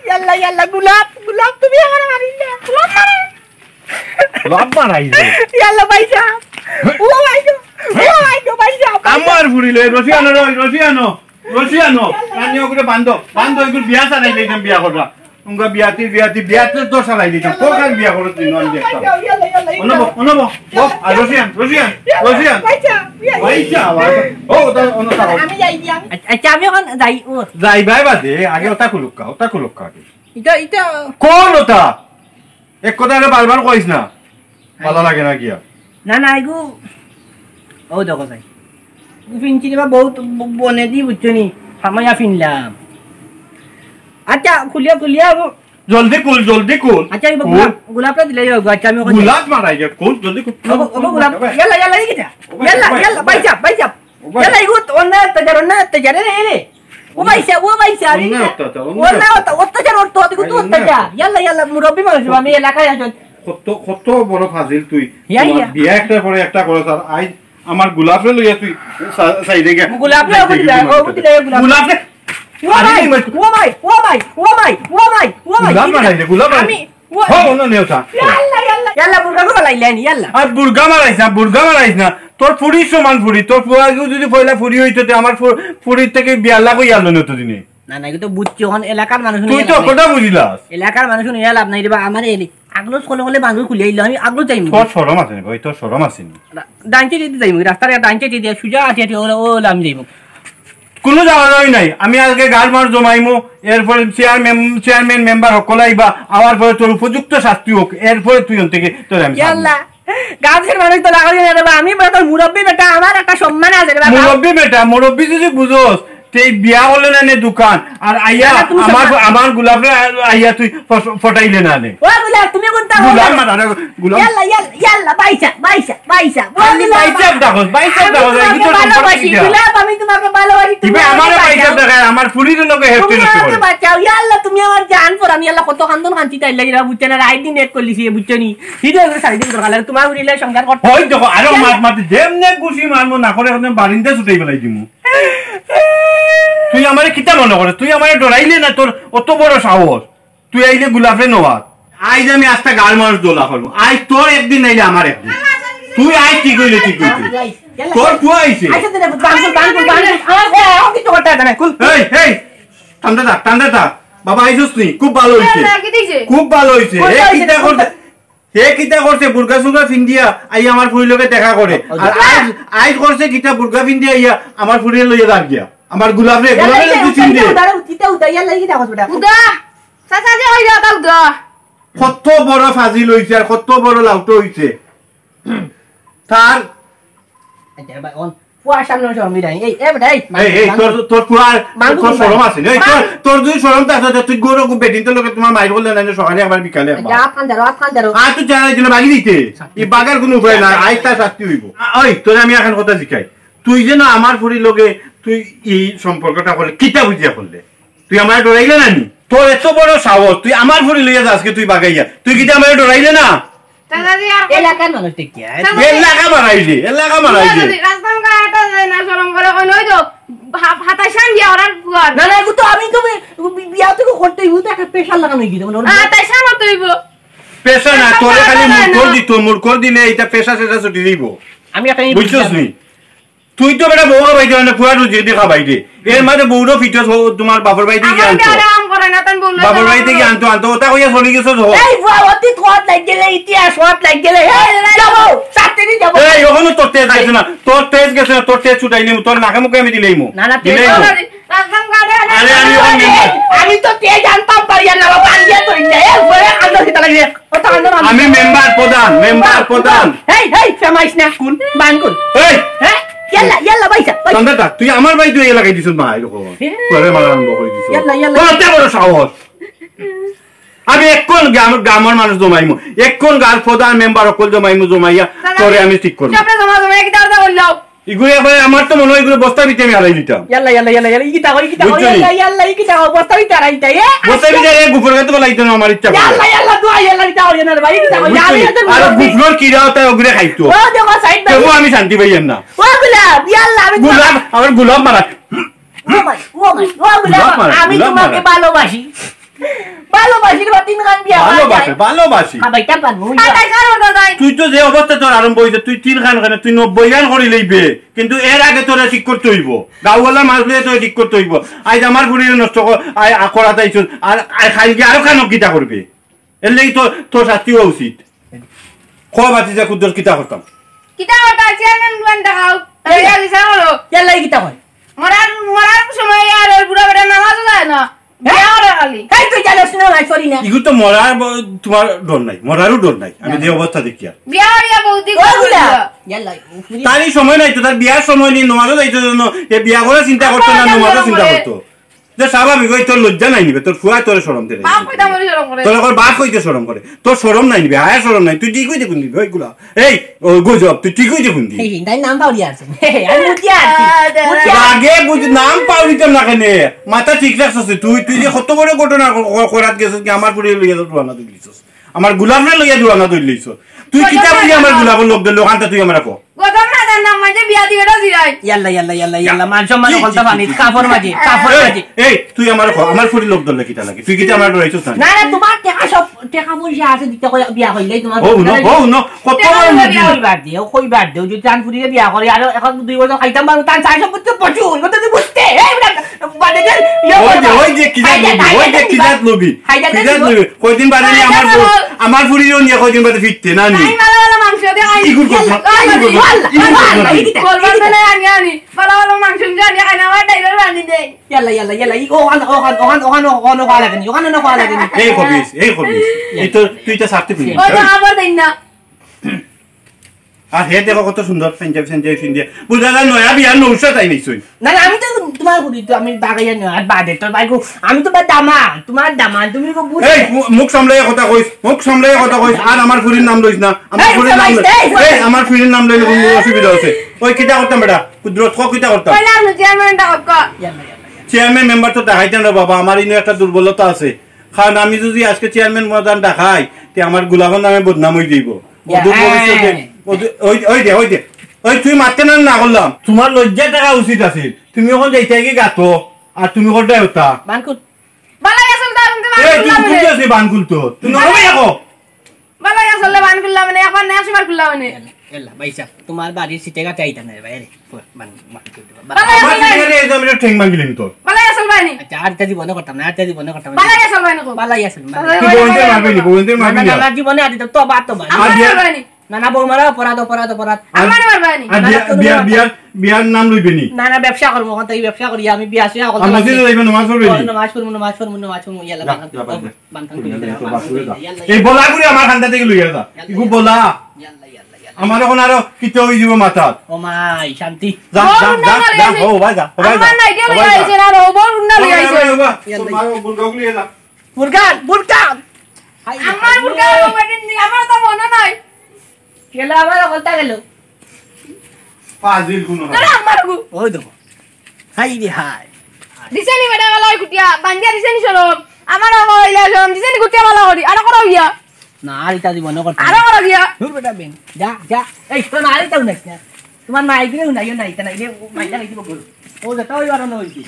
ইয়াল্লা, ইয়াল্লা, গোলাপ, গোলাপ, তুমি আমার মারিলে। গোলাপ মারা। লাভ মারাই রে। ইয়াল্লা, ভাইসাব। ও ভাই গো, ও ভাই গো, ভাইসাব, ভাইসাব। আমার ফুড়ি লই, রশি আনো, রশি, রশি আনো। রশি আনো। কান নিয়ে ওগুলো বান্ধো, বান্ধো, এগুলো বিয়া সারাই লইতাম, বিয়া করবা। উনকা বিয়াতি, বিয়াতি, বিয়াতি তো সারাই দিতাম। কোখান বিয়া করো তুই, নন বিয়া করো। ইয়াল্লা, ইয়াল্লা, ইয়াল্লা। অনব, অনব, ও, আর রশি আন, রশি আন, রশি আন। ভাইসাব, ইয়াল্লা। ভাইসাব, ভাইসাব। ও, ওটা অন্য সারাও। আমি যাই দি, আমি। আচ্ছা, আচ্ছা, আমি এখন যাই, ও। যাই ভাই বাদে, আগে ওটা খুলুক্কা, ওটা খুলুক্কা আগে। এটা, এটা কোন ওটা? এক কথা আরে বারবার কইস না, ভালা লাগে না গিয়া। না, না, এগু, ও দেখো যাই। এগু ফিনছি রে বা বহুত ব-, বনে দি বুঝছো নি, ফামাইয়া ফিনলাম। আচ্ছা, খুলিয়া, খুলিয়া, ও। জলদি খুল, জলদি খুল। আচ্ছা, এই খুল। গোলাপ, গোলাপটা দিলে যাও, আচ্ছা, আমি ওখানে গোলাপ মারাই রে, খুল, জলদি খুল। ওগো, ওগো, গোলাপ, ইয়াল্লা, ইয়াল্লা, এই কিতা? ওগো, ইয়াল্লা, ওগো, ইয়াল্লা, ওগো। ভাইসাব, ভাইসাব। ওগো, ইয়াল্লা, ওগো। এগু, অন্য অত্যাচার, অন্য অত্যাচার, এ রে, এ রে। ও ভাইসাব, ও ভাইসাব, আরে অন্য কিতা? অত্যাচার, অন্য অন্য অত্যাচার। অত্যাচার, অত্যাচার, অত্যাচার। ইয়াল্লা, ইয়াল্লা, মুরব্বি মানুষ, আমি এলাকায় আছেন। কত, কত বড় ফাজিল তুই। ইয়া, তোমার ইয়া। বিয়া একটার পরে একটা করো, স্যার। আই আমার গোলাপরে লইয়া তুই সা-, সাইডে গিয়া। গোলাপরে সাইডে ওপরে গিয়া যায়, ওপরে যায়, গোলাপ। গোলাপরে। ও ভাই, আরে, ও ভাই, ও ভাই, ও ভাই, ও ভাই, ও ভাই। গোলাপ মারাই দে, গোলাপ মারাই। আমি, ও হো, অন্য নেওতা। ইয়াল্লা, ইয়াল্লা, ইয়াল্লা, বুরগা গো লাইলে আনি, ইয়াল্লা। আর বুরগা মারাইস না, বুরগা মারাইস না। তোর ফুড়ির সমান ফুড়ি, তোর ফুয়া যদি পয়লা ফুড়ি হইতো, তে আমার ফু-, ফুড়ির থেকে বিয়া লাগ হইয়া আনলো না তো দিনে। না, না, এগু তো বুঝছি, অখন এলাকার মানুষ তুই তো কথা বুঝিলাস। এলাকার মানুষ নিয়ে লাভ নাই রে বা, আমার এলি-, আগলো সকলে বলে বান্ধব খুলিয়া আইলো, আমি আগলো যাইমু। তোর শরম আছে নি ভাই, তোর শরম আছে নি? না, ডাইন সাইডে দি যাইমু, রাস্তার ডাইন সাইডে দিয়া সুজা আটি আটি ওলা, ওলা আমি যাইমু। কোনো যাওয়া যাওয়ি নাই, আমি আগে গাড় মার জমাইমু, এরপরে চেয়ারম্যান, চেয়ারম্যান মেম্বার সকলে আইবা, আওয়ার পরে তোর উপযুক্ত শাস্তি হোক, এরপরে তুই অন থেকে তোর আমি ছাড়মু। ইয়াল্লা, গাছের মানুষ তো লাগাই না রে বা, আমি বড় তোর মুরব্বি বেটা, আমার একটা সম্মান আছে রে বা। মুরব্বি বেটা, মুরব্বি যদি বুঝোস, তে এই বিয়া হলে না নে দোকান, আর আইয়া না, তুমি আমার, সব আমার গোলাপরে আইয়া তুই ফস-, ফটাইলে না নে। ও গোলাপ, তুমি কোনটা গোলাপ গোলাপ? মারা রে, গোলাপ। ইয়াল্লা, ইয়াল্লা, ইয়াল্লা, বাইসা, বাইসা, বাইসা। ও খালি গোলাপ, বাইসা ডাকস, বাইসা আমি ডাকস, তোমাকে এই তো ভালোবাসি, সম্পর্ক কি? গোলাপ, আমি তোমাকে ভালোবাসি, তুমি ইবে আমারে আমারে বাইসা বাঁচাও। ডাকায়, আমার ফুড়ির লগে হেফতে তুমি নষ্ট আমাকে করে। বাঁচাও, ইয়াল্লা, তুমি আমার জান পরান, ইয়াল্লা, কত কান্দন কান্দি তাইর লাগি, বুঝছো না, রাইত দিন এক করলিছি, বুঝছো নি? ভিডিও করে সারি দিন দরকার লাগে, তোমার ফুড়ির লগে সংসার করতে। ওই দেখো, আরো ইয়াল্লা। মাত মাতি, যেমনে খুশি মারমু, না করে এখন বারিন্দা ছুটাই ফেলাই দিমু। তুই আমারে কিতা মনে করে? তুই আমারে ডরাইলে না, তোর অত বড় সাহস? তুই আইলে গোলাপরে নেওয়াত। আইজ আমি আস্তা গার মানুষ দোলা করবো। আইজ তোর একদিন নাইলে আমার একদিন। তুই আইজ ঠিক হইলে ঠিক হইতে। তোর পুয়া আইছে। আচ্ছা, তুই বান কর, বান কর, বান কর। আমার, ও, ও, কিছু করতে হবে না, কুল। এই, এই, ঠান্ডা থাক, ঠান্ডা থাক। বাবা আইছস নি? খুব ভালো হইছে। খুব ভালো হইছে। খুব ভালো হইছে। হে কিতা করতে? হে কিতা করছে? বুরকা সুরকা ফিন্দিয়া আই আমার ফুড়ির লগে দেখা করে। আর আইজ, আইজ করছে কিতা? বুরকা ফিন্দিয়া আইয়া আমার ফুড়িরে লইয়া যার গিয়া। আমার গোলাপরে, গোলাপরে তুই চিন দে। উদা, উদা, ইয়ার লাগি কিতা করছ বেটা? উদা, চাচা যে ওই দাদা উদা। কত বড় ফাজিল হইছে আর কত বড় লাউটো হইছে। তার আচ্ছা, ভাই, অন। পুয়ার সামনে শরম নাই। এই, এ বেটা, এই, এই, এই, তোর, তোর পুয়ার, মাগু তোর কিবা? শরম আছে নি? এই, তোর, মাগু। তোর যদি শরম থাকে, তে তুই গরু বেটিন তোর লগে তোমার মাইর করলে না, সকালে একবার, বিকালে একবার। যা, ফান ধরো, ফান ধরো। আর তুই জানাই দিলে বাগি দিতে। এই বাগার কোনো উপায় নাই, আইজ তার শাস্তি হইব। আ, ওই, তোরে আমি এখন কথা শিখাই। তুই যেন আমার ফুড়ির লগে, তুই এই সম্পর্কটা করলে, কিতা বুঝিয়া করলে? তুই আমারে ডরাইলে না নি? তোর এত বড় সাহস, তুই আমার ফুড়ি লইয়া যাস কি তুই বাগাইয়া? তুই কিতা আমারে ডরাইলে না? চাচা জি, আর এলাকার মানুষ ঠিক কি, হ্যাঁ? চাচা জি, এলাকা মারাইলে, এলাকা মারাইলে। চাচা জি, রাস্তা ঘাট যায় না, শরম করে কই নই তো, হা-, হাতাইশান বিয়া করার পুয়ার। না, না, এগু তো আমি তো বি-, বি-, বিয়া তো করতে, এগু তো একটা pressure লাগানো হয়ে গেছে, মানে ওর বিয়া হাতাইশান হতে হইব। Pressure না, তোরে খালি মুড়কর দিত, মুড়কর দিলে এটা pressure সেটা ছুটি দিব। আমি একটা জিনিস বুঝছস বুঝলাম। নি? তুই তো বেটা বউ খাবাইতে মানে পুরা রুজি দি খাবাই দে। এর মাঝে বউরও ফিটস তোমার বাপর বাড়িতে গিয়া আমার আনতো। বিয়ারে আম করে না, তান বউ লইয়া বাপর বাড়িতে যাবো। গিয়া আনতো, আনতো। ওটা কইয়া চলি গেছস হো। এই বুয়া, অতীত হত লাগ গেলে, ইতিহাস হত লাগ গেলে। এই, এই, এই, যাবো, সাথে নিয়ে যাবো। এই, ওখানে তোর তেজ গেছে না, তোর তেজ গেছে না, তোর তেজ ছুটাই নিমু, তোর নাকে মুখে আমি দিলেইমু। না, না, তেজ দিলেইমু। আরে, আমি অখন মেম্বার। আমি তো তে জানতাম পারি না, বাবা, আনলে তো ইন্ডিয়া। এ, বলে, আনলো কিতা লাগে? ও তো আনলো না। আমি মেম্বার প্রধান, মেম্বার প্রধান। এই, এই, ফেমাইস না। কোন? বানকুল। এই! হ্যাঁ? ইয়াল্লা, ইয়াল্লা, ভাই সাহেব, ভাই। চন্দ্রটা, তুই আমার ভাই, তুই এলাকায় দিছস না, এরকম। হ্যাঁ। তোরে মারা আরম্ভ করে দিছস। ইয়াল্লা, ইয়াল্লা। তোর এত বড় সাহস। আমি এক্ষণ গ্রাম-, গ্রামর মানুষ জমাইমু, এক্ষণ গাঁর প্রধান মেম্বার অকল জমাইমু, জমাইয়া দাদা, তোরে আমি ঠিক করমু। সবরে জমা জমা এক দাও দাও করলাও। ইগুরে একবারে আমার তো মনে হয় ইগুরে বস্তা ভিতরে আমি হারাই দিতাম। ইয়াল্লা, ইয়াল্লা, ইয়াল্লা, ইয়াল্লা, ই কিতা কয়, ই কিতা কয়, বুঝছো নি? ইয়াল্লা, ইয়াল্লা, ই কিতা কয়, বস্তা ভিতরে হারাই দিতাম, এ? বস্তা ভিতরে এক গুফর খাইতে বলা দিতাম আমার ইচ্ছা করে। ইয়াল্লা, ইয়াল্লা, দোয়া, ইয়াল্লা, কিতা কয়, ইয়াল্লা, ভাই, কিতা কয়, বুঝছো নি? ইয়াল্লা, ইয়াল্লা, আর ইয়াল্লা, গুফরর কিরা ওটা ওগুরে খাইতো। ও, দেখো, সাইড দেখো, আমি শান্তি পাইয়াম না। ও, গোলাপ, ইয়াল্লা, আমি গোলাপ, আমার গোলাপ মারা। ও ভাই, ও ভাই, ও গোলাপ, গোলাপ মারা, আমি গোলাপ তোমাকে মারা। ভালোবাসি। ভালোবাসির বা তিন খান বিয়া করা ভালোবাসে, যায়। ভালোবাসি। হ্যাঁ, ভাই, তা পারবো, ওই আরে, কার ওটা তাই? তুই তো যে অবস্থা তোর আরম্ভ হইছে, তুই তিন খান খানে, তুই নব্বই খান করি লইবে, কিন্তু এর আগে তোরে ঠিক করতে হইব। গাঁওওয়ালা মানুষ লইয়া তোরে ঠিক করতে হইব। আইজ আমার ফুরিরে নষ্ট কর-, আই-, আ, করাত আইছস, আর, আর খাইলকে আরো খানক কিতা করবে? এর লাগি তো, তোর শাস্তি হওয়া উচিত। খোয়া বাতি যা কুদ্দুর কিতা করতাম? কিতা করতা? চেয়ারম্যান বুয়ান দেখাও। তাহলে ইয়াল্লা। বিচার করো। ইয়াল্লা, ই কিতা কয়? মরার, মরার সময় আর ওই বুড়া বেটা নামাজও যায় না। হ্যাঁ? বিয়া করে খালি। এই তুই জানোস না, নাই করি না। ইগু তো মরার ব-, তোমার ডর নাই, মরারও ডর নাই। আমি যে অবস্থা দেখি আর। বিয়া করিয়া বৌদি ও করে বুড়া। দিলা। ইয়াল্লা, ও ফুরি। তার এই সময় নাই তো, তার বিয়ার সময় নেই, নমাজও যাইতো না, এ বিয়া করার চিন্তা করতো না, আমার নমাজও চিন্তা করে। করতো। যে স্বাভাবিক, ওই তোর লজ্জা নাই নিবে, তোর ফুয়া তোরে শরম দেয়। বাপ কইতে আমার শরম করে। তোর এখন বাপ কইতে শরম করে, তোর শরম নাই নিবে, হায়া শরম নাই, তুই ঠিক হইতে কোন দিবি ওইগুলা? এই, ও গজব, তুই ঠিক হইতে কোন দিবি? এই, তাই নাম পাউরি আছে। আমি বুঝি আর কি। আহ, বুঝি আর। আগে বুঝ-, নাম পাউরিতাম না কেনে? মাথা ঠিক রাখছস তুই, তুই যে কত বড় ঘটনা ক-, ক-, করাত গেছস কি আমার ফুরিরে লইয়া তো রওনা দিলিছস। আমার গোলাপরে লইয়া রওনা দিলিছস। তুই কিতা বুঝি আমার গোলাপর লোক দিল, ওখানটা তুই আমার কো। গজব না জানলাম, মাঝে বিয়া দিবে তো জিরাই। ইয়াল্লা, ইয়াল্লা, ইয়াল্লা, ইয়াল্লা, মান সম্মান কি, হকলতা কি, পানি, কি, কি, কাপড় কি, মাঝে, কি, কাপড় এই, মাঝে। এই, তুই আমার ক, আমার ফুরির লোক ধরলে কিতা লাগে? তুই কিতা আমার ডরাইছস না? না, না, তোমার টেকা সব, টেকা পয়সা আছে, দিতে কই, বিয়া করলেই তোমার ও, হুনো, ও, হুনো, কত টেকা বড় পয়সা মুরগি। কইবার দে, ও কইবার দে, ও যদি তান ফুরিরে বিয়া করে, আরো এখন দুই বছর খাইতাম পারবো, তান চাই সম্পত্তি প্রচুর, কথা তুই বুঝতে, এই, বেটা, বাদে দে, ইয়ে ওই যে, করবা। ওই যে, কি জাত খাইতে, লবি, ওই যে, খাইতে, কি জাত লবি, খাইতে, কি জাত খাইতে। লবি? কয়দিন বাদে নি আমার খাইতে বউ, খাইতে। আমার ফুরিরেও নিয়া কয়দিন বাদে ফিরতে, না নি? তাই ভালো ভালো মাংস দিয়ে খাই। ইগুর কথা, ইয়াল্লা, ইগুর কথা, ইয়াল্লা, ইগুর কথা। ইয়াল্লা, ইয়াল্লা, ইয়াল্লা। কোরবান দিলে আনি, আনি। ভালো ভালো মাংস দিয়ে আনি, খাই না, আমার ড্রাইভার বান্ধি দেয়। ইয়াল্লা, ইয়াল্লা, ইয়াল্লা। ই, ওখান, ওখান, ওখান, ওখান, ওখান, ওখান, ওখান, ওখান, ওখান, ওখান, ওখান, ওখান। এই খবিস, এই খবিস। এই তো, তুই তো ছাড়তে পারবি। ওই তো আবার দেন না। আর হে দেখো কত সুন্দর পাঞ্জাবি, পাঞ্জাবি পিন্দিয়া। বুঝা যায় নয়া বিয়ার নৌশা তাই নিশ্চয়। না, না, আমি তো তোমার করি, তো আমি বাগাইয়া নয়, আর বাদে তোর ভাই গো, আমি তো বা দামান, তোমার দামান, তুমি গো বুঝ- এই, মু-, মুখ সামলাইয়া কথা কইস, মুখ সামলাইয়া কথা কইস, আর আমার ফুরির নাম লইস না, আমার এই, ফুরির নাম লইস, এই, এই, আমার ফুরির নাম লইলে কোনো অসুবিধা আছে? ওই কিতা করতাম বেটা, কুদরত, ক কিতা করতাম? কইলাম না, চেয়ারম্যান ডাকো। ইয়াল্লা, ইয়াল্লা, ইয়াল্লা। চেয়ারম্যান মেম্বার তো দেখাইতেন রে বাবা, আমার ইনো একটা দুর্বলতা আছে। কারণ আমি যদি আজকে চেয়ারম্যান প্রধান দেখাই, তে আমার গোলাপর নামে বদনাম হয়ে যাইব। অদূর ইয়া, ভবিষ্যতে, হ্যাঁ। অদূ-, ওই, ওই দে, ওই দে। ওই তুই মারতে না, না করলাম। তোমার লজ্জা থাকা উচিত আছে। তুমি এখন যাইতে কি গাতো, আর তুমি করতে হতা। বানকুল। বালা গেছল তো, তুমি এই, তুই বানকুল কুকুর না আছিস, বানকুল তো। তুই নরমে থাকো। বালা গেছল বানকুল না মানে, এখন না আসবার কুল্লা মানে। এলা, এলা, ভাই সাহেব, তোমার বাড়ির সিটে গাতে আইতা না রে ভাই, আরে, বান-, বান-, বালা আমার গেছল সিটে গাতে এই তো আমি ঠ্যাং ভাঙিলিম তোর। বালা গেছল বানি। আচ্ছা, আর তা জীবনে করতাম না, আর তা জীবনে করতাম না। বালা গেছল বানি কো। বালা গেছল, বালা বালা গেছল। তুই বউনতে মারবি নি, বউনতে না, মারবি না, না। না, জীবনে আর দিতাম, তবা, তবা। আমার আর বিয়া-, বানি। না, না, বৌমারা অপরাধ, অপরাধ, অপরাধ। আর আমার আর বানি। আর না, বিয়া-, না, বিয়া-, বিয়ার, বিয়ার নাম লইবে নি? না, না, ব্যবসা করবো, ওখান থেকে ব্যবসা করি, আমি বিয়া শিয়া করতে আর মসজিদে পারবি। যাইবে, নামাজ পড়বে নি? ও, নামাজ পড়বো, নামাজ পড়বো, নামাজ পড়বো, ইয়াল্লা, যা, বাবা। যা, বাবা। বান, বান, তুই বান, তো বান, বাসুরে যা। ইয়াল্লা, এই ইয়াল্লা। বলা করে আমার খান্দা থেকে লইয়া যা। ইয়াল্লা, ইগু ইয়াল্লা। বলা। ইয়াল্লা, ইয়াল্লা, ইয়াল্লা। আমার এখন আরো কিতা হয়ে যাবে মাথাত। ও মাই, শান্তি। যা, বউ যা, উন্না যা, মারি যা, আছে। ও ভাই যা, ও ভাই আমার যা, নাইকে ও ভাই লইয়া যা। আইছে না, ও বউ উন্না ও লইয়া ভাই, আইছে। ও ভাই, ও ভাই, ইয়াল্লা, তোর মার ইয়াল্লা। বুলগাগুলি এলা। বুরকান, বুরকান। হাই, আমার হাই, বুরকান, হাই। ও বেটিন নি, আমার তো মনে নাই। গেল, আমার হকলতা গেল। ফাজিল কুনো। তোরা আমার গু। ওই দেখো। হাই রে হাই। দিছেনি বেটা বালা ওই কুটিয়া, বান্দিয়া দিছেনি শরম। আমার বাবা হইলে শরম, দিছেনি কুটিয়া বালা করি। আরো করো গিয়া। না, আর ইতা জীবনে করতাম না। আরো করো গিয়া। দূর বেটা বেন। যা, যা। এই, তো না, আর ইতা উনাইস না। তোমার মাইগ্রেন উনাইও না, ইতা না, ইলে মাইগ্রেন আইতে বকল। ও যেটা ওই বারো নয় কি।